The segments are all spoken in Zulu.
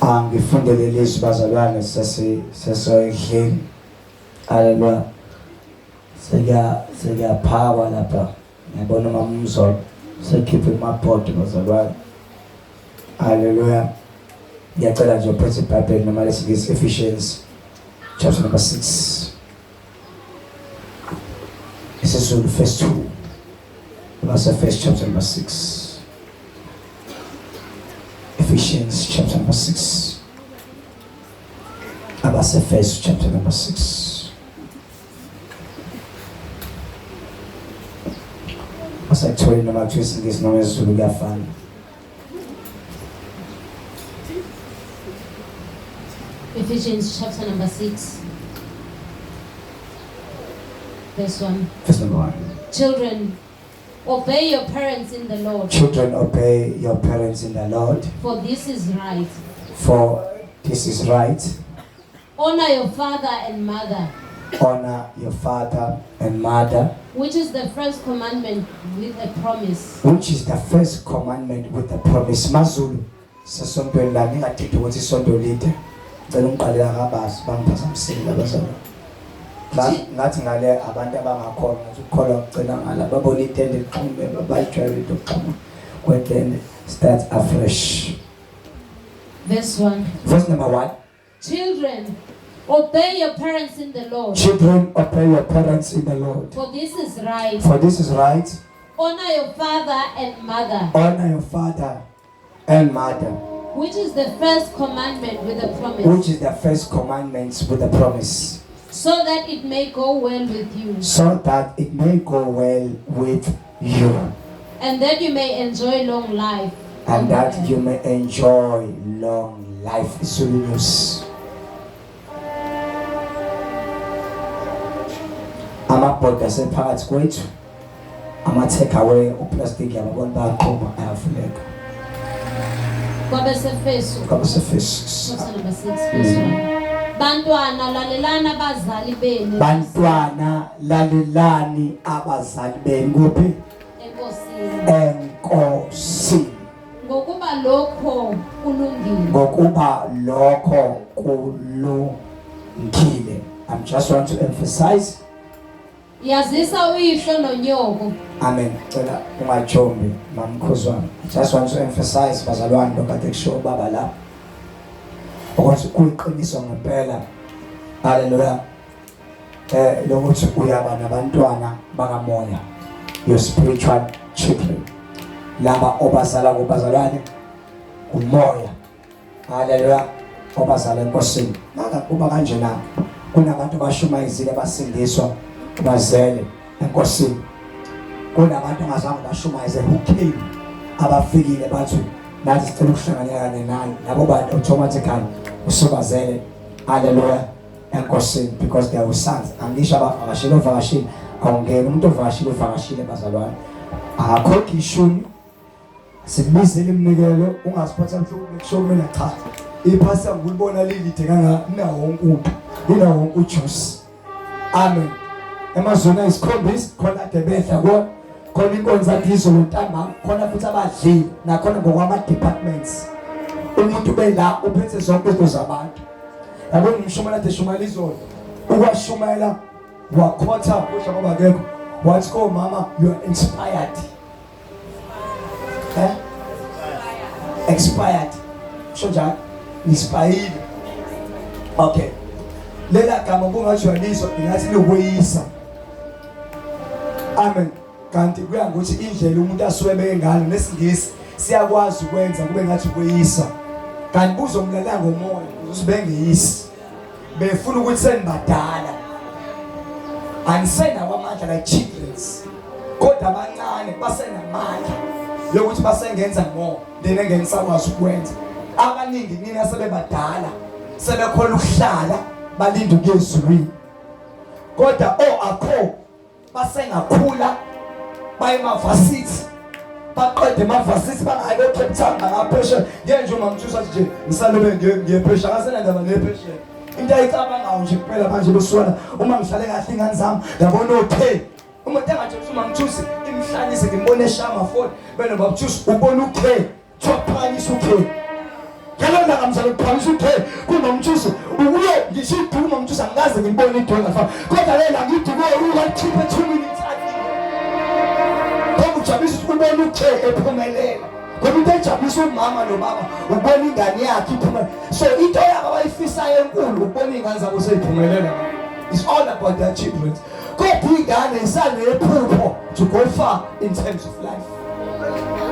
Angifundele lizwi bazalwane sesi sesoyidleni. Haleluya. Sekuya sekuyaphakwa lapha. Ngiyabona umama uMzolo sekhiphe amabhodi bazalwane. Haleluya. Ngiyacela nje uphethe iBhayibheli noma lesingisi Ephesians chapter number 6. IsiZulu verse 2. Base first chapter number 6. Ephesians chapter number 6. Abase first chapter number 6. Asayitholi noma kuthiwa isiNgisi noma isiZulu kuyafana. Ephesians chapter number 6, verse 1. Verse number 1. Children, obey your parents in the Lord, Children, obey your parents in the Lord, for this is right. for this is right. Honor your father and mother, Honor your father and mother, which is the first commandment with a promise, which is the first commandment with the promise. MaZulu, sesontweni la ningadidi ukuthi isonto lide. Ngicela ungiqalela kabazi bangiphazamisile abazalwane. Ngathi ngale abantu abangakholwa ngathi ukukholwa kugcina ngala babona itende lixhume bayijwayele into yokuxhuma kwetende start afresh. Verse 1. Verse number 1. Children, obey your parents in the Lord, Children, obey your parents in the Lord, for this is right. for this is right. Honor your father and mother, Honor your father and mother, which is the first commandment with a promise, which is the first commandment with a promise, so that it may go well with you, so that it may go well with you, and that you may enjoy long life. and that you may enjoy long life. Zulu News. Amabhoda asephakathi kwethu, ama-take away uplastic yababona bayaqhuma ayavuleka. Kwabesefeso Kwabasefeso. chapter number 6 verse 1. Bantwana lalelani abazali benu Bantwana lalelani abazali benu kuphi? enkosini, Enkosini. ngokuba lokho kulungile. Ngokuba lokho kulungile. I'm just want to emphasize. Yazisa uyihlo nonyoko, Amen. Cela ungajombi mamkhuzwana. I just want to emphasize bazalwane lokho kade kusho baba la. Ukuthi kuyiqiniso ngempela. Hallelujah. Lokuthi uyaba nabantwana bakamoya. Your spiritual children. Laba obazala kubazalwane umoya. Haleluya. Obazala enkosini. Naka kuba kanje na. Kunabantu abashumayezile basindiswa bazele enkosini. Kunabantu ongazange bashumayeze who came abafikile bathi nathi sicela ukuhlanganyela kanye nani. Labo bantu automatically usubazele. Haleluya. Enkosini because they are sons. Angisho abavakashile ovakashile awungeni umuntu ovakashile uvakashile bazalwane. Akakhokhi ishumi sikubizele iminikelo ungaziphatha mhlawumbe kusho kumina cha iphasa ngulibona lilide kanga inawo wonke umuntu inawo wonke ujuice. Amen. Emazweni ayisikhombisa khona ade behla kuwona khona inkonzo athi izolo ntambama khona futhi abadlile nakhona ngokwama departments umuntu bela uphethe zonke izinto zabantu yabo ngimshumayela ade shumayela izolo ukwashumayela wakhotha kusho ngoba akekho wathi komama you are inspired eh expired kusho njalo nisipayile okay lela gama kungajwayelizwa ingathi likweyisa. Amen. Kanti kuya ngokuthi indlela umuntu asuke ebeke ngayo nesingisi siyakwazi ukwenza kube ngathi ukweyisa kanti buzomlalela ngomoya uzibengeyisi befuna ukuthi senibadala anisenawo amandla like children's kodwa abancane basenamandla yokuthi basengenza more than engenisakwazi ukwenza. Abaningi kunina sebebadala sebekhola ukuhlala balinde ukuya ezulwini kodwa oh akho basengakhula baye emavasithi baqede emavasithi bangayi ko-Cape Town bangaphesheya. Ngeke nje uma ngithusa nje ngisalobe ngiye phesheya akasenandaba nephesheya into ayicabangayo nje kuphela manje beswana uma ngihlale kahle ingane zami yabona okay umuntu engatshela uma ngithusi imhlalise ngimbone eshaya amafoni benoba mthusi ubona ukhe kuthiwa phakanyisa ukhe. Ngalolanga mzala ukuphakamisa uthe kunomtshusi ukuye ngisho iduku nomtshusi angikaze ngibone iduku ngafana. Kodwa le la ngiduku uyakhipha 2 minutes athi. Ngoba ujabulisa ukuthi ubone uthe ephumelela. Ngoba into ejabulisa umama nobaba ukubona ingane yakhe iphumela. So into yabo abayifisayo enkulu ukubona ingane zabo seyiphumelela. It's all about their children. Kodwa ingane isanephupho to go far in terms of life.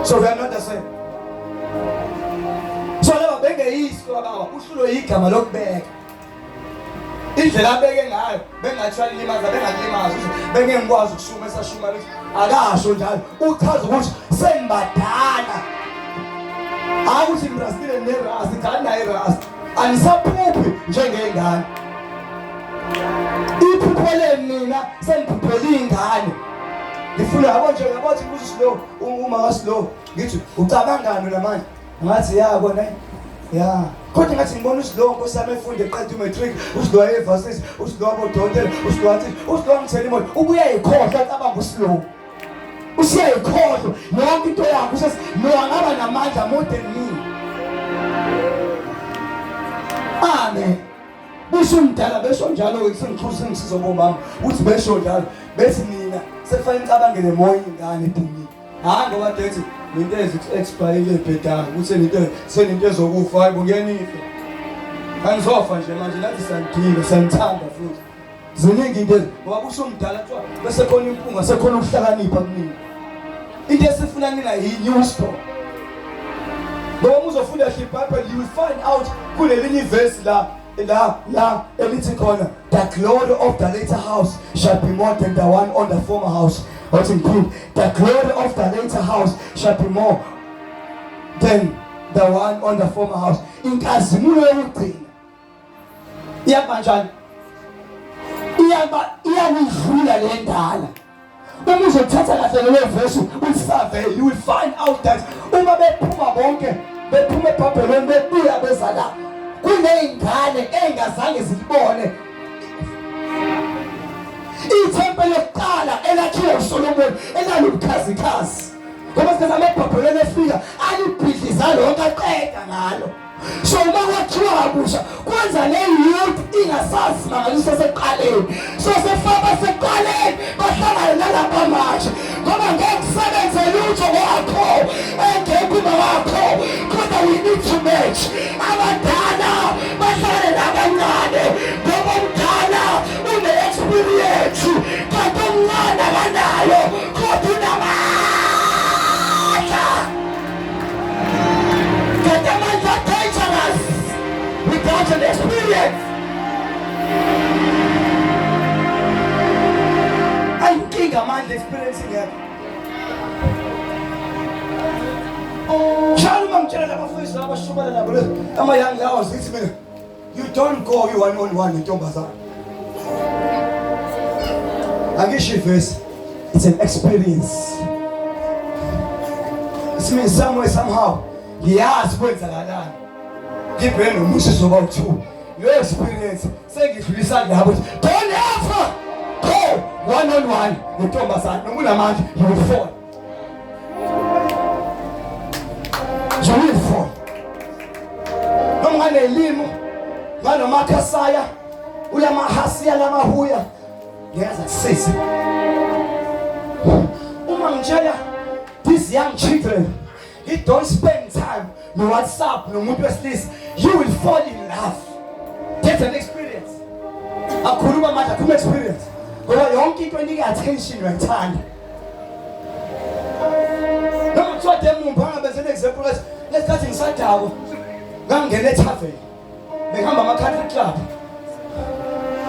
So we are not the same. So laba bengeyisi baba uhlulo igama lokubeka. Indlela abeke ngayo bengathi alimaza bengakulimaza bengeke ngikwazi ukusukuma esashuma ukuthi akasho njalo uchaza ukuthi sengibadala. Hayi ukuthi ngirastile nerasti cha naye rasti. Anisaphuphi njengengane. Iphupho lenu nina seniphuphela ingane. Ngifuna yabo nje yabo ukuthi kuthi slow uma ka slow ngithi ucabangani wena manje ngathi ya kona ya kodwa ngathi ngibona uslow nkosi yami efunde eqeda umatric uslow evarsity uslow abodokotela uslow athi uslow angithela imoto ubuye ikhohlwa acabanga uslow usiyayikhohlwa yonke into yakho usesi lo angaba namandla more than me amen Busho umdala besho njalo ke sengixhusa sengisiza bomama uthi besho njalo bethi nina sekufanele nicabangele moya ingane edumile. Hayi ngoba dethi into ezi-expire ebhedayo ukuthi into seninto ezokufa hayi bungenife. Angizofa nje manje nathi siyangidinga siyanithanda futhi. Ziningi into ngoba kusho umdala kuthiwa bese khona impunga sekhona ukuhlakanipha kuningi. Into esifuna nina yi-new story. Ngoba uma uzofunda kahle iBhayibheli you will find out kunelinye ivesi la la la elithi khona the glory of the later house shall be more than the one on the former house. Wathi ngiphinde the glory of the later house shall be more than the one on the former house. Inkazimulo yokugcina iyaba njani iyaba iyakudlula le ndala uma uzothatha kahle leyo verse uyisurvey you will find out that uma bephuma bonke bephuma eBhabheloni bebuya beza la kuney'ngane ey'ngazange zilibone ithempeli lokuqala elakhiwa uSolomoni elalubukhazikhazi ngoba sikhathi amaBhabheloni efika alibhidliza lonke aqeda ngalo so uma kwakhiwa kabusha kwenza le youth ingasazi simangaliso sekuqaleni so sefaba sekuqaleni bahlangane nalaba manje ngoba ngeke kusebenze lutho kwakho engekho uma wakho kodwa we need to match abadala bahlangane nabancane ngoba umdala une-experience kanti omncane akanayo kodwa unamandla Kanti amandla dangerous without an experience. Ayinkinga amandla experience ingekho. Njalo uma ngitshela labafundisi abashumela nabo ama young laws ngithi mina You don't go you one on one nentombazana. Angisho ivesi. It's an experience. It means somewhere somehow ngiyazi kwenzakalani. Ngibheke nomusa izoba u2. Leyo experience sengidlulisa labo don't ever go one on one nentombazana noma unamandla you will fall. You will fall. Noma nganelimo nganomakhasaya ulamahasiya lamahuya ngiyaza kusize. Uma ngitshela these young children you don't spend time no WhatsApp nomuntu wesilisa you will fall in love. That's an experience. Akhuluma amandla akhuluma experience. Ngoba yonke into enika attention uyayithanda. Noma kuthiwa demumbi angabe example kathi lesikhathi ngisadakwa ngangena ethaveni bengihamba ama-country club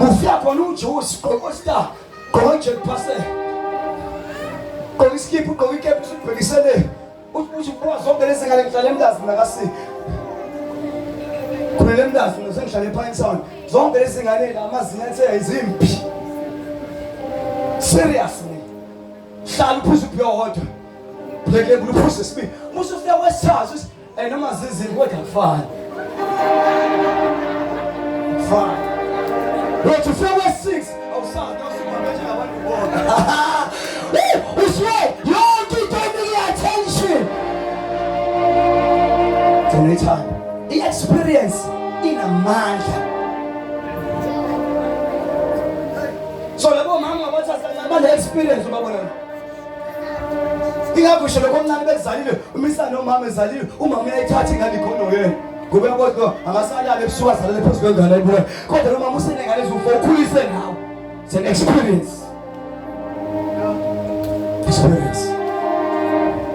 ufika khona ujuice gqoka ostar gqoka ijack parcel gqoka isikipha ugqoka ikepisi ubhekisele uthi ubuka zonke lezi ngane ngihlale emlazi mina kasi khulele emlazi mina sengihlale ePine Town zonke lezi ngane la amazinyo athe izimpi serious mina hlala uphuze ubhiya wodwa black label uphuze sibili musu ufika kwesithathu eh noma zizimpi kodwa akufani kufani wethu ufika kwe-six awusazi awusubambe njengabantu bonke usuke yonke into enika attention gcina ithanda I-experience inamandla. So labo mama abathatha bane experience ubabona. Ingakho ngisho lokho omncane bekuzalile, umisa nomama ezalile, umama uyayithatha ingane ikhono yena. Ngoba uyabona ukuthi angasalala ebusuku azalele phezu kwengane ayibuka. Kodwa lo mama usenengane eziwu-4 ukhulise nawe. It's an experience. Experience.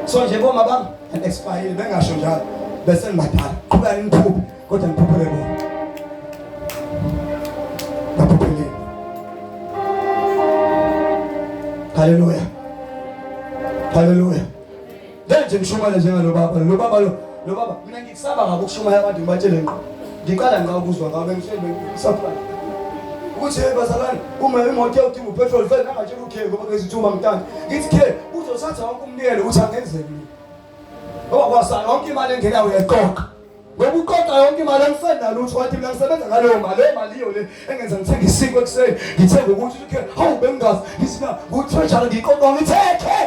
So nje boma bami and expire bengasho njalo bese ngibadala. Qhubeka niphuphe kodwa niphuphele bona. Baphupheleni. Hallelujah. Hallelujah. Manje ngishumayela njengalo baba lo baba lo lo baba mina ngikusaba ngabe ukushumayela abantu ngibatshele ngqo. Ngiqala ngqa ukuzwa ngabe ngihleli bengisafuna. Ukuthi hey bazalwane uma imoto iyawudinga upetrol vele nangatshela ukhe ngoba ngezithi uma ngitanda. Ngithi khe uzothatha wonke umnikelo ukuthi angenzeki mina. Ngoba kwasala yonke imali engenayo uyayiqoqa. Ngoba uqoqa yonke imali angisena lutho wathi mina ngisebenza ngaleyo mali leyo mali iyo le engenza ngithenge isinkwa ekuseni ngithenge ukuthi ukhe hawu bengingazi ngithi mina ngutreasurer ngiqoqa ngithethe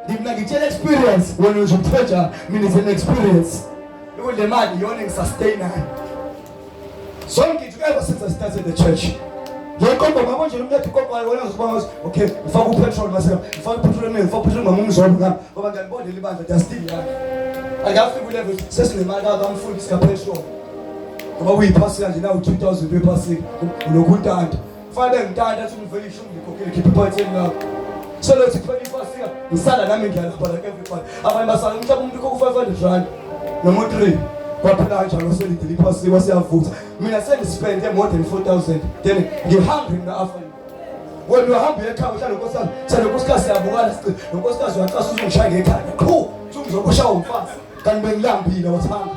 mina ngitshela experience wena nje utreasurer mina is an experience ukuthi le mali iyona engisustainayo zonke into ever since I started the church ngiyayiqonda ngabo nje umuntu eqoqwayo wena uzobona ukuthi okay ngifaka upetrol mase ngifaka upetrol mina ngifaka upetrol ngoma umzolo ngami ngoba ngiyalibona leli bandla they are still young akafiki kulevel sesinemali kamfundisi kapetrol ngoba kuyiphasika nje nawu 2000 wephasika ulokhu untanta fanele ngintanta athi ngivele ishumi ngikhokhele khipha iphatheni lakho selothi kuphela iphasika ngisala nami ngiyalapha like everybody abanye basala mhlawumbe umuntu ukhokha u-500 rand noma u-3 kwaphela kanjalo selidile iphasika siyavutha mina sengispende more than 4000 then ngihungry mina after wena uyahamba uye ekhaya uhlale nonkosikazi thina nonkosikazi siyabukana sici nonkosikazi uyacasa uzongishaya ngekhanda qhu uzokushaya umfazi kanti bengilambile wathanda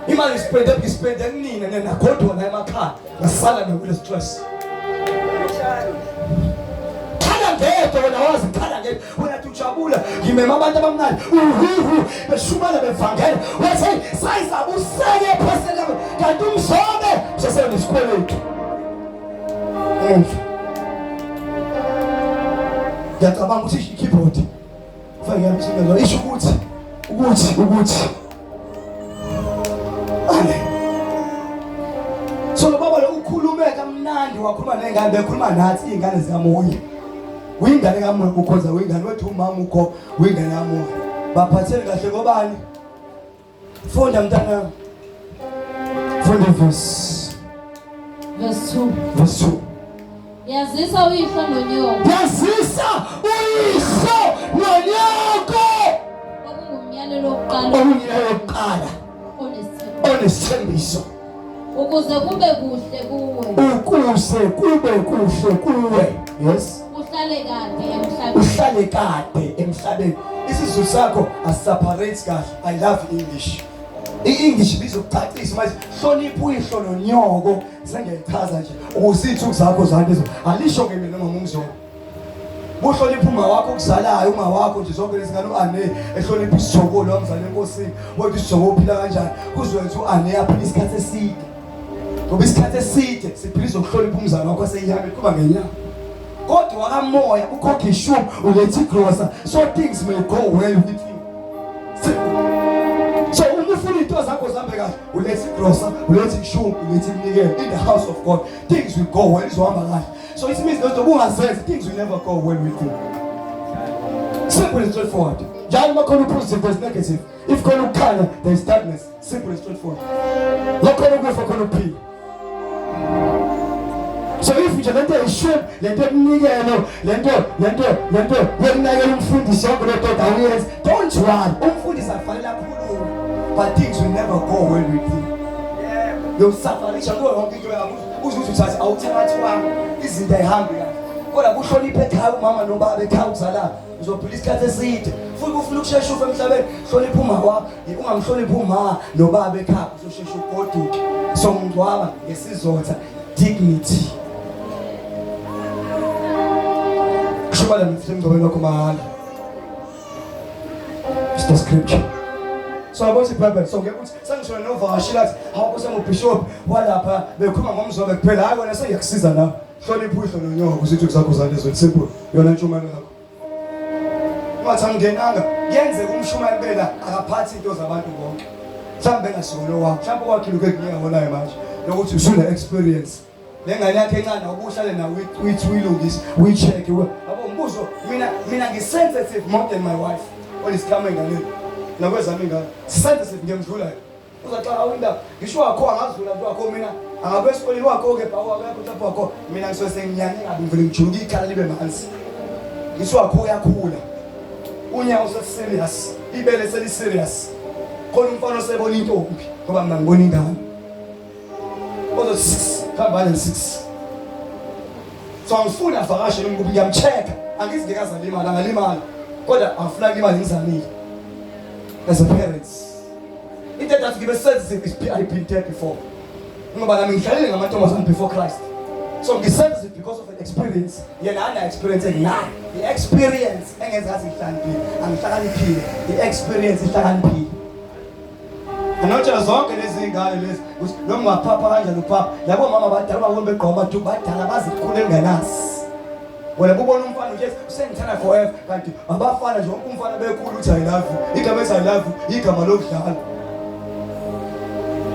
imali ngispende ngispende kunina nenagodwa la emakhaya ngasala nakule stress khala ngedwa wena wazi khala ngedwa wena ujabula ngimema abantu abamnandi uhuhu beshumana bevangela wathi sayizabe useke ephasini kanti umzobe usesenesikweletu emva ngiyacabanga ukuthi i-keyboard fake yami isho ukuthi ukuthi ukuthi Amen. So lo baba lo ukhulume kamnandi wakhuluma nengane bekhuluma nathi izingane zikamoya. Uyingane kamoya ukhonza uyingane wethu umama ukho uyingane kamoya. Baphatheni kahle ngobani? Funda mntana. Funda verse. Verse 2. Verse 2. Yazisa uyihlo nonyoko. Yazisa uyihlo nonyoko. Okungumyalelo wokuqala. Okungumyalelo wokuqala. Onesithembiso. Ukuze kube kuhle kuwe. Ukuze kube kuhle kuwe. Yes. Uhlale kade emhlabeni. Uhlale kade emhlabeni. IsiZulu sakho asiseparate kahle. I love English. I-English bizokucacisa manje hlonipha uyihlo nonyoko sengiyayichaza nje ukuze iy'thuku zakho zande alisho ke mina noma umzolo buhlonipha uma wakho okuzalayo uma wakho nje zonke lezi ngane u-ane ehlonipha isijokolo wamzala enkosini kodwa isijoko uphila kanjani kuzwenza u-ane aphila isikhathi eside ngoba isikhathi eside siphila izokuhlonipha umzali wakho aseyihambe kuba ngenyama kodwa wakamoya ukhokha ishumi uletha igrosa so things may go well with you so uma ufuna into zakho zihambe kahle uletha igrosa uletha ishumi uletha iminikelo in the house of God things will go well izohamba kahle so it means that ubungazenzi things will never go well with you simple and straightforward njalo uma khona upositive there's negative if khona ukukhanya there is darkness simple and straightforward la khona ukufa khona ukuphila so if nje lento eyishumi lento eminikelo lento lento lento yokunakela umfundisi yonke le nto awuyenzi don't worry umfundisi akufanele akhulume but things will never go well with you yosafarisha kuyo yonke into yakho uze uthi uthathe awuthakathwanga izinto ayihambi kahle kodwa kuhloniphe ekhaya umama nobaba ekhaya ukuzalana uzophila isikhathi eside futhi ufuna ukushesha ufe emhlabeni hlonipha uma wakho ungamhloniphi uma nobaba ekhaya uzoshesha ugoduke somngcwaba ngesizotha dignity kusho bala emngcwabeni wakho mahhala It's the scripture so yabo iBhayibheli so ngeke uthi sengisho novakashile athi hawu kusengubishop walapha bekhuluma ngomzobe kuphela hayi wena sengiyakusiza la hlonipha uyihlo nonyoko usithi kuzakho zalezwe simple yona intshumayelo yakho ungathi angingenanga kuyenzeka umshumayeli bela akaphathi into zabantu bonke Mhlawumbe engasiko lo wakho, mhlawumbe kwakhe lokho engingabonayo manje lokuthi usune experience. Le ngane yakhe encane awubuhlale nawe uyithi uyilungise, uyi-check. Yabo umbuzo mina ngi-sensitive more than my wife when it's coming ngaleni. Nakwezami ingane. Sensitive ngiyamdlula yena. Uzaxaka winda ngisho wakho angazula nje wakho mina angabe esikoleni wakho ke bhawu akekho mhlawumbe wakho mina ngisuke senginyanye kabi ngivele ngijuluke ikhala libe manzi. Ngisho wakho uyakhula. Unyawo seserious, ibele seli serious. Khona umfana osebona intombi ngoba mina ngibona ingane. Ozo 6 khamba le 6. So angifuni avakashe noma ngiyamcheck angizi ngeke azalimala angalimala kodwa angifuna kulimala ngizamile. As a parents into edathi ngibe sensitive is I've been there before ngoba nami ngidlalile ngamantombazane before Christ so ngi-sensitive because of an experience yena ana experience enginayo i-experience engenza ngathi ngihlakaniphile angihlakaniphile i-experience ihlakaniphile Anotshela zonke lezi ngane lezi ukuthi noma ungaphapha kanjani uphapha labo mama badala babona begqoka amaduku badala bazikhule engenazi wena kubona umfana nje usengithanda forever kanti abafana nje wonke umfana bekhulu uthi I love you igama ethi I love you igama lokudlala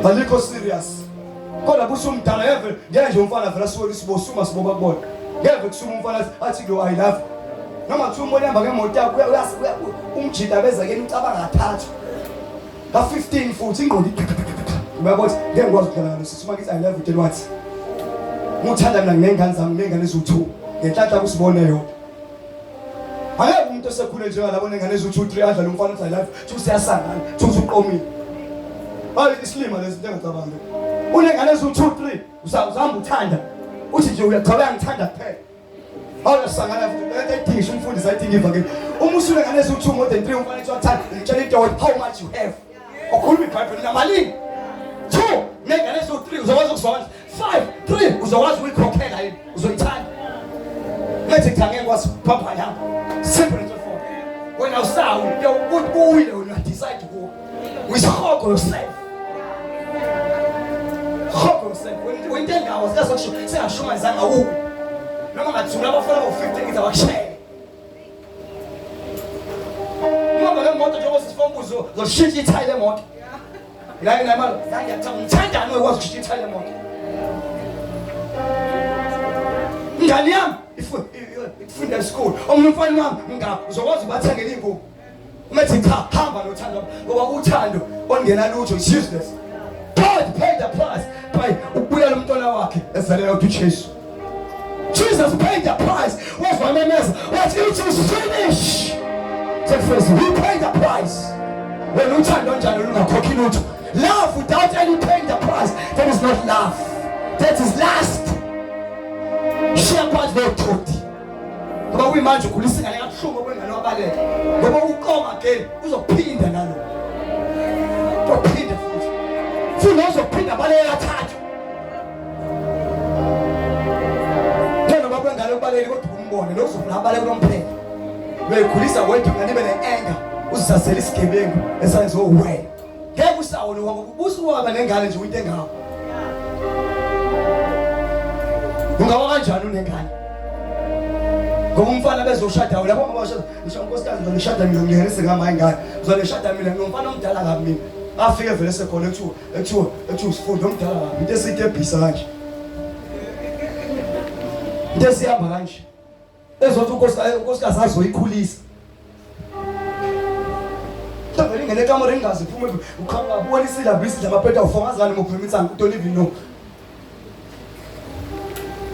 alikho serious kodwa kusho umdala yeve ngeke nje umfana vela suke isibosuma siboba kubona ngeke kusuma umfana athi lo I love noma kuthiwa umbona ehamba ngemoto yakho umjita beza kuyena ucabanga kathathu ka-15 futhi ingqondo uyabona ngeke ngikwazi ukudlala ngalo sisi uma ngithi I love you then what ngithanda mina nginey'ngane zami nginey'ngane eziwu-2 ngenhlanhla kusibone yodwa angeke umuntu osekhule njengalabo nengane eziwu-2 3 adlale umfana uthi I love you thi usiyasangana thi usuqomile hayi isilima lezi into engacabangi unengane eziwu-2 3 usahamba uthanda uthi nje uyachaba uyangithanda kuphela Awusangana futhi lento ayidingisha umfundisi ayidinga ivangeli. Uma usule ngane eziwu-2 more than 3 umfana ethi wathanda ngitshela into how much you have. Ukhuluma iBhayibheli namalini? 2 nengane eziwu-3 uzokwazi ukuzondla. 5 3 uzokwazi ukuyikhokhela yini? Uzoyithanda. Methi cha ngeke kwazi phapha yami. Simple and straightforward. Wena usawu ukuthi uwile wena decide kuwo. Uyisihogo yourself. Hogo yourself. Wena into engawo sikasokusho singashumayezanga uku. Noma ngathula abafana bo-50 ngithi abakushele. Uma le moto njengoba sisifombuzo zoshintsha ithayi lemoto. La ina imali zangiyathanda ngithandani uyakwazi ukushintsha ithayi lemoto. Ingane yami ifunda esikhulu. Omunye umfana wami nga uzokwazi ubathengela ingubo. Uma ethi cha hamba nothando ngoba uthando olungena lutho is useless. God paid the price by ukubulala umntwana wakhe ezalela uthi uJesu. Jesus paid the price. Wazwamemeza wathi it is finished. Sekufezi he paid the price. Wena uthando njalo lungakhokhi lutho. Love without any paying the price, that is not love. That is lust. Shiya phansi leyo thoti. Ngoba kuyimanje ukhulisa ingane kabuhlungu okwengane wabaleka. Ngoba uqoma again uzophinda nalo. Uzophinda futhi. Futhi uzophinda baleka kathathu. Ngeke baba wengane ubaleke kodwa umbone lo uzofuna abaleke unomphela. Uyayikhulisa wedwa ingane ibe ne-anger uzisasele isigebengu esenziwe uwena. Ngeke usawona ngoba ubusuwaba nengane nje uyinto engako. Ungawa kanjani unengane? Ngoba umfana bezoshada lapho ngoba ushada ngisho unkosikazi ngizolishada mina ngilinganise ngama ingane. Ngizolishada mina ngomfana omdala kabi mina. Afike vele sekhona ekuthiwa ekuthiwa ekuthiwa usifundo omdala kabi into esiyitebhisa kanje. Into esihamba kanje. Ezothi unkosikazi azoyikhulisa. Mhlawumbe ingene ekamereni ingazi iphume uqhamuka ubona isilabhi isidla amapeta ufonga azani ngokuphuma insangu don't even know.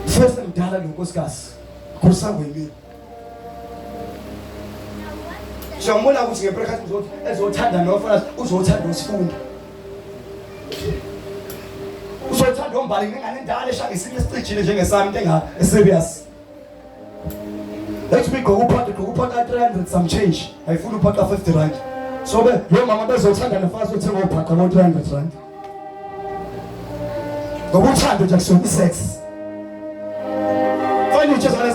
First mdala lo nkosikazi. Khulisa kuyimina. Siyambona ukuthi ngempela khathi uzothi ezothanda nofana uzothanda usifundo. Uzothanda ombali ngengane endala eshaka isinye esicijile njengesami into engaka eserious. Ethi bigqoka uphatha ugqoka uphatha 300 some change. Ayifuni uphatha 50 rand. So be lo mama bezothanda nofasi uthenga uphatha ngo 300 rand. Ngoba uthando nje akusona isex. Fine uJesu ngathi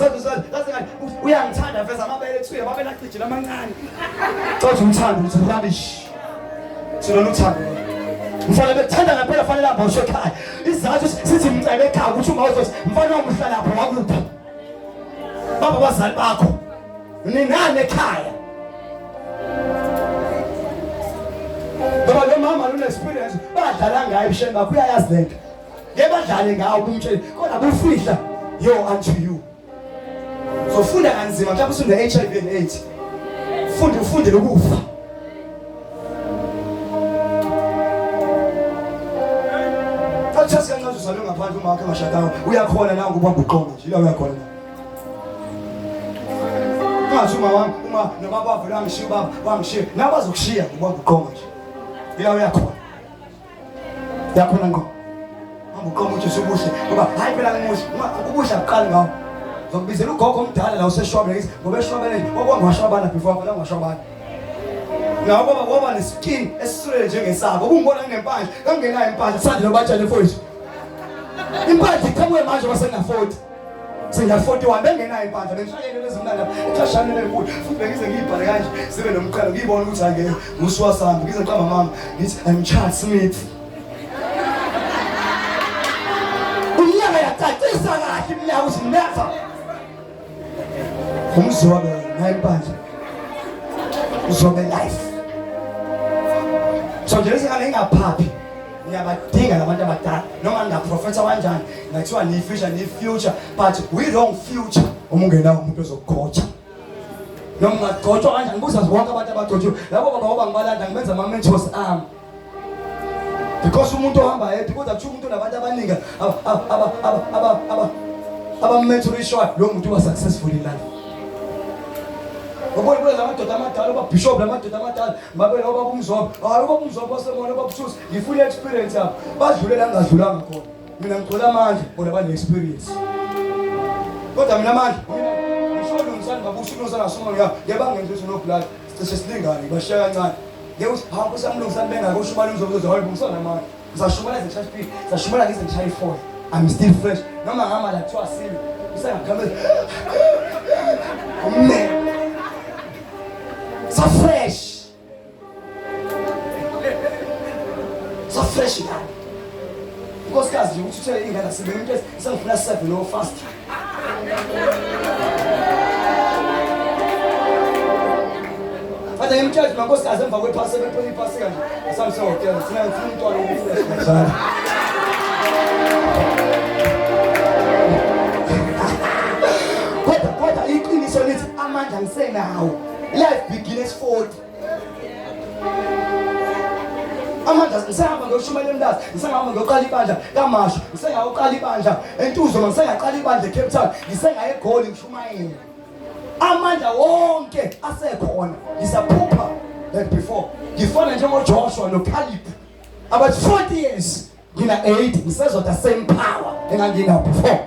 uyangithanda veza amabele ethuye amabele acijile amancane. Cothi uthando uthi rubbish. Silona uthando. Mfana bekuthanda ngempela fanele ahambe ekhaya. Isizathu sithi mcele ekhaya ukuthi uma uzothi mfana wami uhlala lapho wakuphi. Baba abazali bakho. Ninani ekhaya. Baba lo Lo mama lona experience badlala ngayo ebusheni bakho uyayazi lento. Ngeke badlale ngawo kumtshela kodwa bufihla yo unto you. Zofunda kanzima mhlawumbe usune HIV and AIDS. Funde ufunde lokufa. Thatha kancane uzalwe ngaphandle uma wakhe engashadanga uyakhona na ukubamba uqongo nje ila uyakhona na. Ungathi uma wami uma nobaba wavele wangishiya ubaba wangishiya nabazokushiya ubamba uqongo nje ila uyakhona. Yakhona ngqo. Hamba uqoma uJesu ubuhle ngoba hayi phela ngimuhle ubuhle akuqali ngawo. Ngizokubizela ugogo omdala la useshwabele ngithi ngoba eshwabele nje okwangwashwabana before phela ngwashwabana. Nawo baba waba neskin esisulele njengesabo. Ubungibona nginempandla, kangingenayo impandla sandile obatshele mfowethu. Impandla iqhamuke manje kwase ngina 40. Sengina 41 bengenayo impandla bengishayele lezimnandi ixashane lenkulu futhi bengize ngiyibhale kanje zibe nomqhele ngiyibona ukuthi angeke ngusuwasami ngize ngiqamba mama ngithi I'm Chad Smith. Unyaka yacacisa kahle iminyaka ukuthi never umzobe nayo impandla uzobe life so nje lesingane ingaphaphi ngiyabadinga labantu abadala noma ngingaprofetha kanjani ngathiwa niyi-future niyi-future but we wrong future uma ungenawo umuntu ozokukhotsha noma ungagcotshwa kanjani buza bonke abantu abagcotshiwe labo baba ngoba ngibalanda ngibenza ama-mentors ami because umuntu ohamba yedwa kodwa kuthiwa umuntu onabantu abaningi abamentorishwayo lowo muntu uba successful in life Ubona kule madoda amadala oba bishop lamadoda amadala ngabe obaba umzobo hayi ubaba umzobo wasemona obaba ususi ngifuna experience yabo badlule la ngadlulanga khona mina ngigcwele amandla bona bane experience kodwa mina amandla mina ngisho lungisani ngabusa ulungisana ngasoma ngiya ngebangenza ukuthi no blood sicishe silingane bashiya kancane ngeke uthi hawu nkosi yami lungisani bengaka usho imali umzobo uzothi hayi lungisana amandla ngizashumela ngize ngishaye speed ngizashumela ngize ngishaye i-four I'm still fresh noma ngihamba la kuthiwa simi usengakhamela umne so fresh so fresh kabi unkosikazi nje ukuthi uthele ingane asibe into esengifuna seven no fast Fana ngimtshela ukuthi mankosikazi emva kwephasika bephela iphasika nje asamse hotela sina ngifuna umntwana okufresh kanjalo. Kodwa kodwa iqiniso lithi amandla ngisenawo. Life begins 40. Amandla ngisahamba ngiyoshumayela emlazi, ngisahamba ngiyoqala ibandla kaMashu, ngisengayoqala ibandla eNtuzuma, ngisengaqala ibandla eCape Town, ngisengaye eGoli ngishumayela. Amandla wonke asekhona. Ngisaphupha like before. Ngifana njengoJoshua noCaleb. About 40 years ngina 8 ngisezwa the same power enganginayo before.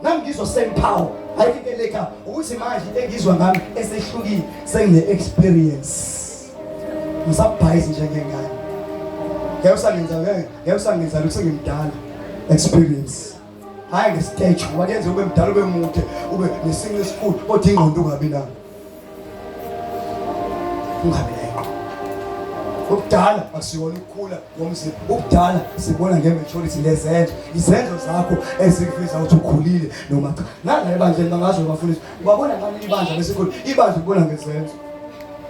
Nami ngizwa same power. Ayikho into eleka ukuthi manje into engizwa ngami esehlukile sengine experience. Ngisabhayizi njengengane. Ngeke usangenza ngeke usangenza lutho sengimdala. Experience. Hayi ngestage ngoba kuyenza ube mdala ube mude ube nesinqe esikhulu kodwa ingqondo ungabi nayo. Ungabi nayo ingqondo. Ubudala akusiyona ukukhula ngomzimba. Ubudala sibona nge-maturity lezenzo. Izenzo zakho ezikuveza ukuthi ukhulile noma cha. Nala ebandleni bangazi bafundisi. Ubabona ngani ibandla bese khulu? Ibandla ubona ngezenzo.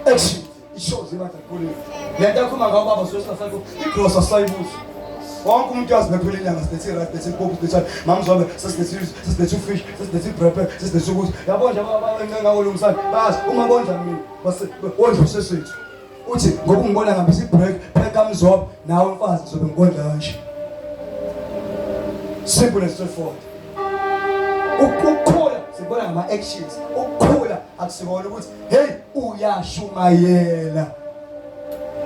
Action. Ishozi ibandla likhulile. Le nto akhuluma ngayo baba suke singasayikho. Igrosa sayibuza. Wonke umuntu uyazi bephela inyanga silethe i-rice, silethe impuphu, silethe mamzobe, sesilethe silethe ufish, sesilethe ibrepe, sesilethe ukuthi. Yabo nje abancenga olungisani bayazi uma bonja mina base wondla usesithu. Uthi ngoba ungibona ngihambisa i-break, break kamzobe nawe mfazi ngizobe ngikondla kanje. Simple and straightforward. Ukukhula sikubona ngama-actions. Ukukhula akusikona ukuthi hey uyashumayela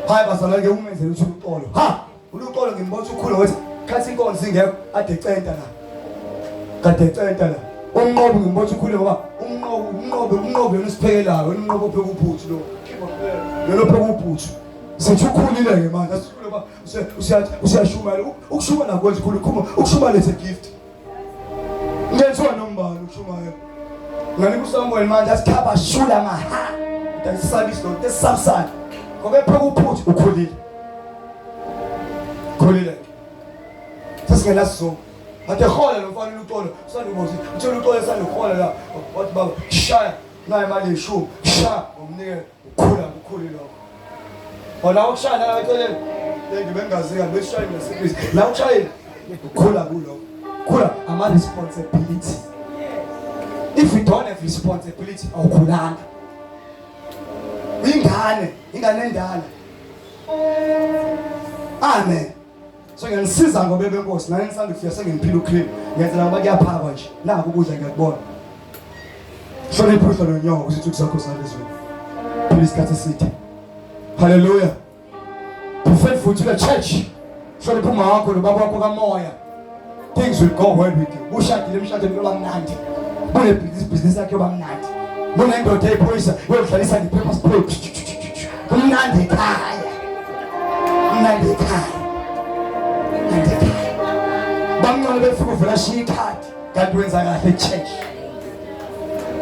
hayi bazalwane ke umenzele ukuthi uxolo ha uluxolo ngimbona ukuthi ukhulu ngothi khathi inkonzo ingekho ade centa la kade centa la umnqobi ngimbona ukuthi ukhulu ngoba umnqobi umnqobi umnqobi yena usiphekelayo wena umnqobi opheka uphuthu lo yena opheka uphuthu sithi ukhulile ke manje asikhule ba usiyashumayela ukushumayela kwenza ukhulu ukushumayela is a gift Ngenziwa nombani ukushumayela. Nganika uSamuel manje asikhaba shula maha. Ndasabisa lo esabisana. Ngoba epheka uphuthu ukhulile. Khulile. Sesingena sizungu. Ade hola lo mfana uxolo. Sandubozi. Utshela uxolo sanduhola la. Wathi baba shaya nayi imali yeshumi. Shaya umnike ukhula kukhulu lokho. Wona ukushaya la eceleni. Thank you bengazi kabi beshaye ngesipisi. La ushayile ukhula kulo. Khula ama responsibility. If you don't have responsibility awukhulanga. Ingane, ingane endala. Amen. So ngiyanisiza ngoba benkosi nani nisanda kufika senginiphila ucream. Ngiyenzela ngoba kuyaphakwa nje. Naku ukudla ngiyakubona. Hlonipha uhlo nonyoko ukuthi zakho zalezweni. Phila isikhathi eside. Hallelujah. Be faithful to the church. Hlonipha uma wakho nobaba wakho kamoya. Things will go well with you. Ushadile emshadweni kuyoba mnandi. Kunebhizinisi yakhe yoba mnandi. Kunendoda eyiphoyisa uyodlalisa ngepaper spray. Kumnandi ekhaya. Kumnandi ekhaya. Kumnandi ekhaya. Bamncane befika uvela shiya ikhadi kanti wenza kahle church.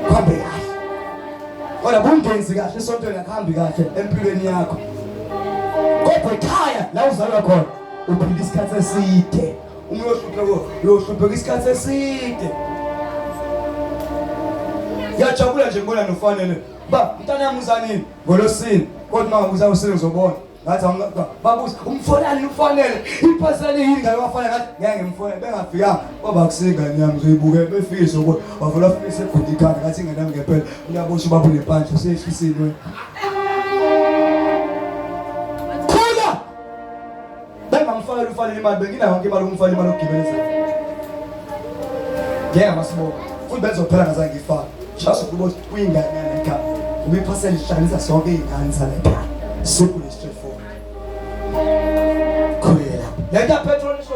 Kuhambe kahle. Kodwa bungenzi kahle esontweni akuhambi kahle empilweni yakho. Kodwa ekhaya la uzalwa khona uphila isikhathi eside. Uma uyohlupheka uyohlupheka isikhathi eside. Ngiyajabula nje ngibona nofanele. Ba mntana yami uzanini ngolosini kodwa uma ngabuza usini ngizobona. Ngathi babuza umfonani ufanele iphasela yini ngabe wafanele ngathi ngeke ngimfonele bengafikanga baba kusingane yami uzoyibuke befike sokuba wavela fike segudi ikhanda ngathi ingane yami ngempela uyabosha ubaba unepantshi usehlisile khula bengamfakela ufanele imali benginayo yonke imali ukumfakela imali yokugibeleza ngeke masibonga futhi bezophela ngazange ngifake just ukuba kuyingane yalekhaya ngoba iphasela ihlanganisa zonke iy'ngane zalekhaya simple and straightforward khulile lapho le nto yapetrol isho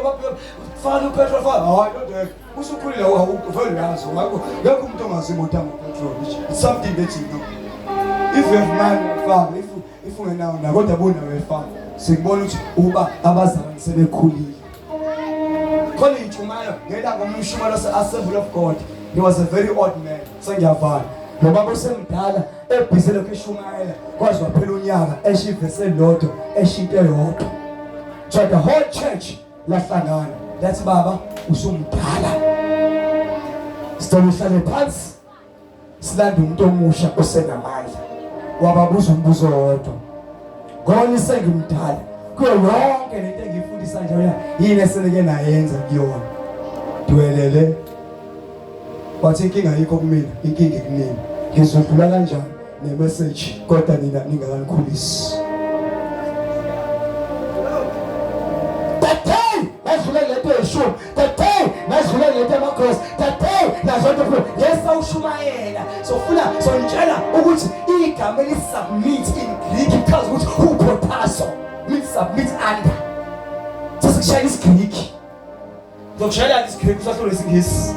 faka upetrol faka hayi ndoda usukhulile uvele uyazi ngakho ngekho umuntu ongazi imoto yangopetrol it's something that you know if you have money faka if ungenawo na kodwa bunawo efana sikubona ukuthi uba abazalwane sebekhulile khona intshumayelo ngelanga omunye umshumayelo se-assembly of god he was a very old man sengiyavala lo baba usemdala ebhizi lokhu eshumayela kwaze waphela unyaka esho ivesi elilodwa esho into eyodwa so the whole church lahlangana lathi baba usumdala sicela uhlale phansi silande umuntu omusha osenamandla wababuza umbuzo wodwa ngona sengimdala kuyo yonke lento engiyifundisa nje uya yini eseleke nayenza kuyona dwelele wathi inkinga ayikho kumina inkinga ikunini ngizodlula kanjani nemessage kodwa nina ningakanikhulisi the day nadlula lento yeshumi the day nadlula lento yamakhosi the day nazonto futhi yes awushumayela sofuna sonitshela ukuthi igama eli-submit in Greek ichaza ukuthi hupotasso means submit under sesikushayela isiGreek Ngizokushayela isiGreek usahlule isiNgisi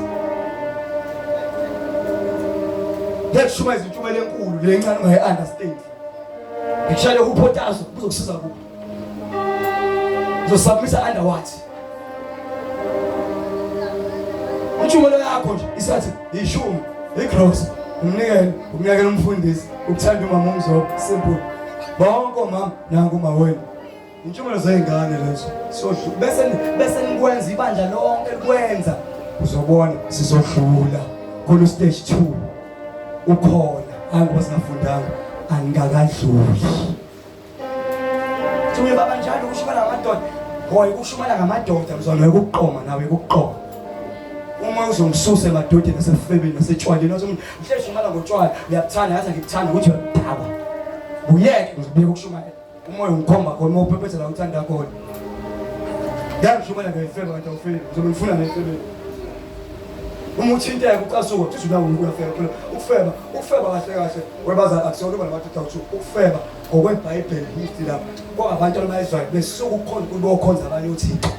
ngeke kushumayeza intshumayelo enkulu le ncane ungayi-understand ngikushayele kuphotazo kuzokusiza kuphi uzosubmisa under what intshumayelo yakho nje isathi ishumi igross umnikelo umnyakela umfundisi ukuthanda umama umzobo simple bonke omama nangu uma wenu Intshumayelo zeyingane lezo. Sodlu bese bese nikwenza ibandla lonke likwenza. Uzobona sizodlula kulo stage 2. Ukhona hayi ngoba singafundanga angikakadluli. Thuye baba njalo ukushumayela ngamadoda. Hoy ukushumayela ngamadoda mzwana ukuqoma nawe ukuqoma. Uma uzongisusa emadodeni nasefebeni nasetshwaleni wathi mhle shumala ngotshwala uyakuthanda yathi ngikuthanda ukuthi uyakudakwa. Buyeke ngizobuyeka ukushumayela. Umoya ungikhomba khona uma uphephetha la uthanda khona. Ngiyangishumela ngiyifeba kanti awufebi. Ngizobe ngifuna nefebeni. Uma uthinteka ucasuka uthi unawo uyafeba phela ukufeba ukufeba kahle kahle webazali akusona uba namadoda awuthi ukufeba ngokweBhayibheli history lapha kwabantu abayizwayo besuka ukukhonza uNkulunkulu bokhonza abanye uThixo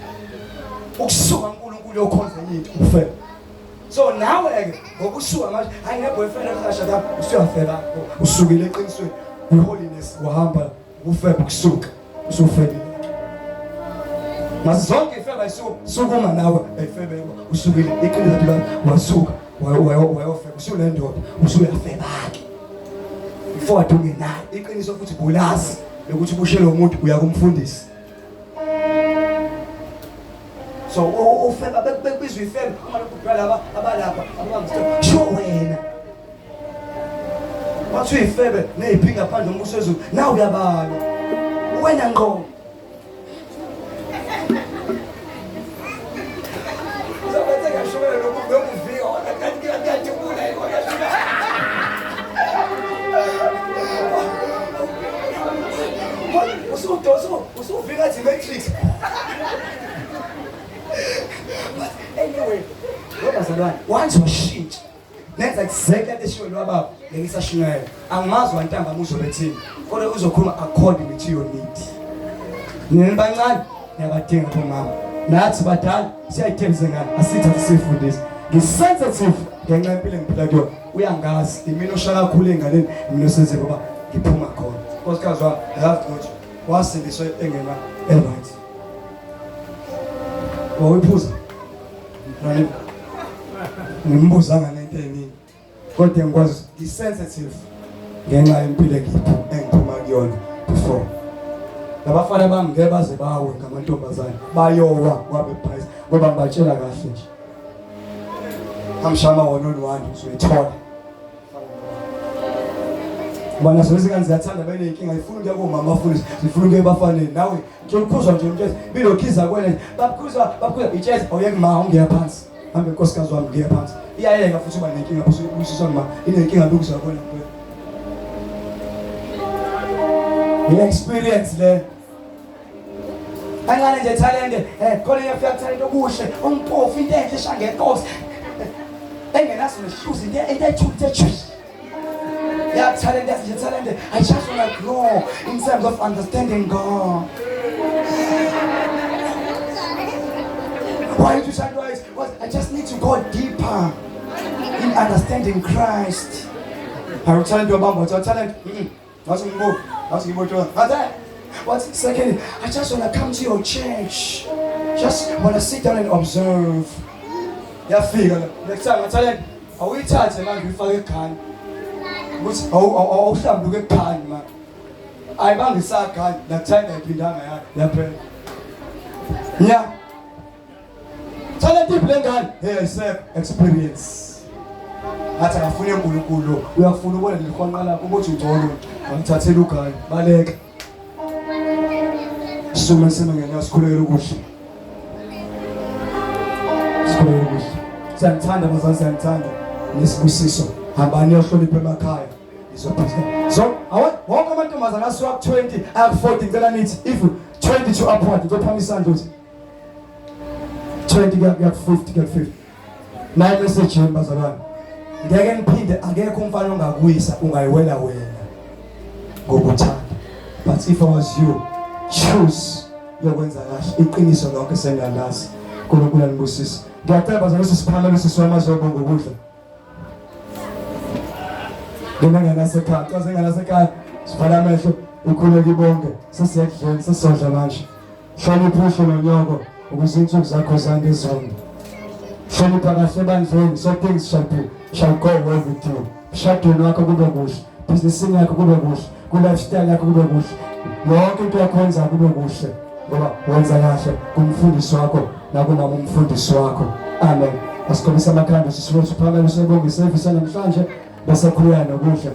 ukusuka uNkulunkulu yokhonza enye into ukufeba so nawe ke ngokusuka manje hayi ne boyfriend akashada usuyafeba usukile eqinisweni kwi holiness wahamba ukufeba ukusuka usufebile masonke ifeba isuka sukuma nawe efebe usukile iqiniso la wasuka wayofeba usunendoda usuyafeba ke mfowethu ungenayo iqiniso futhi bulazi lokuthi ubushele umuntu uyakumfundisi so ufeba bekubizwa ifebe uma lokhu kudlula laba abalapha ababamba sho wena wathi uyifebe neziphinga phandle umbuso wezulu nawe uyabalwa wena ngqo Bazalwane, once washintsha nenza exactly into eshiwo lwababa ngeke isashunyayela. Angimazi wantambama uzobe ethini, kodwa uzokhuluma according to your need. Nina bancane niyabadinga bomama. Nathi badala siyayithemba izingane, asithathe siyifundise. Ngi-sensitive ngenxa yempilo engiphila kuyona. Uyangazi, imina oshaya kakhulu ey'nganeni, imina osenze ngoba ngiphuma khona. Nkosikazi wami, yazi ukuthi wasindiswa engena e-right. Wawuyiphuza? Ngimbuzanga nento eningi kodwa ngikwazi ngi-sensitive ngenxa yempilo engiphuma kuyona before. Labafana bami ngeke baze bawe ngamantombazane, bayowa kwabe price ngoba ngibatshela kahle nje. Amshama one on one uzoyithola. Ngoba nazo izingane ziyathanda beneyinkinga ifuna ukuya komama bafundisi zifuna ukuya ebafaneni nawe nje ukhuzwa nje umtshezi bilokhiza kwena nje babukhuzwa babukhuzwa itshezi awuyeke ma ungiya phansi hambe nkosikazi wami ngiya phansi iyayeka futhi uba nenkinga futhi ubuyisiswa ngima inenkinga lokuzwa kwena kwena i-experience le kancane nje talente eh khona iyafika talente okuhle umpofu into enhle eshangenkosi engenaso nehluzi into into ethule ethu Yeah, talent, that's your talent. I just want to grow in terms of understanding God. Why did you say what? I just need to go deeper in understanding Christ. I will talent your mom, but talent. Ngathi ngibo, ngathi ngibo Ngathi what? Second, I just want to come to your church. Just want to sit down and observe. Yafika la. Next time ngathi awuyithathe manje uyifake ekhani. Ukuthi awuhlambuluke ekhani manje. Ayibangisagani, nakuthanda ayiphindanga yaphela. Yeah. Talent iphi lengane? Hey ayisekho experience. Ngathi akafune uNkulunkulu, uyafuna ubona lelihwanqa lakho ukuthi ungcono. Angithathela ugayi, baleka. Sisume sime ngenyawo sikhulekele ukuhle. Sikhulekele ukuhle. Siyanithanda bazali, siyanithanda. Nesibusiso. Hambani niyohlonipha emakhaya. Ngizophisa. So, awa wonke amantombazana asuka ku-20 aya ku-40 ngicela nithi if 20 to upward ngizophamisa isandla uthi 20 kuya kuya 50 kuya 50 nayi message yenu bazalwane ngeke niphinde akekho umfana ongakuwisa ungayiwela wena ngokuthanda but if I was you choose yokwenza kahle iqiniso lonke sengiyalazi uNkulunkulu anibusise ngiyacela bazalwane sisiphamele siswama zobonga ukudla Ngena nganasekhaya caze nganasekhaya sivala amehlo ukhuleke ibonke sesiyakudleni sesodla manje Hlonipha uyihlo nonyoko ukuze insuku zakho zande ezweni. Hlonipha kahle ebandleni so things shall be shall go well with you. Mshadweni wakho kube kuhle, bhizinisini yakho kube kuhle, ku-lifestyle yakho kube kuhle. Yonke into yakho yenza kube kuhle ngoba wenza kahle kumfundisi wakho nakumama umfundisi wakho. Amen. Asikhombise amakhanda sisuke siphakame sibonge isevisi namhlanje bese khuleka nokudla.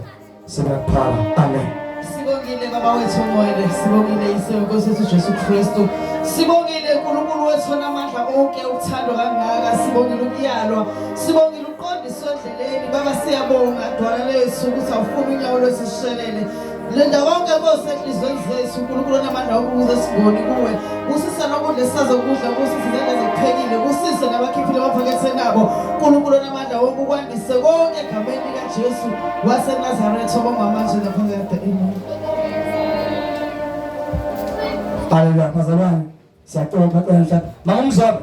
Siyakuphaka. Amen. Sibongile baba wethu ongcwele, sibongile Yise wenkosi yethu Jesu Kristu. Sibongile uNkulunkulu wethu onamandla onke ukuthandwa kangaka, sibongile ukuyalwa, sibongile uqondiswa endleleni. Baba siyabonga dwala lethu ukuthi awufuni unyawo lwethu sishelele. Linda konke Nkosi enhliziyweni zethu uNkulunkulu onamandla onke ukuze singoni kuwe. Busisa nokudla esisazokudla, busise izandla ezikuphekile, busise nabakhiphile emaphaketheni abo. uNkulunkulu onamandla wonke ukwandise konke egameni likaJesu waseNazaretha obonga manje naphakade. Amen. Haleluya bazalwane siyacela bacela mhlawumbe mama umzobe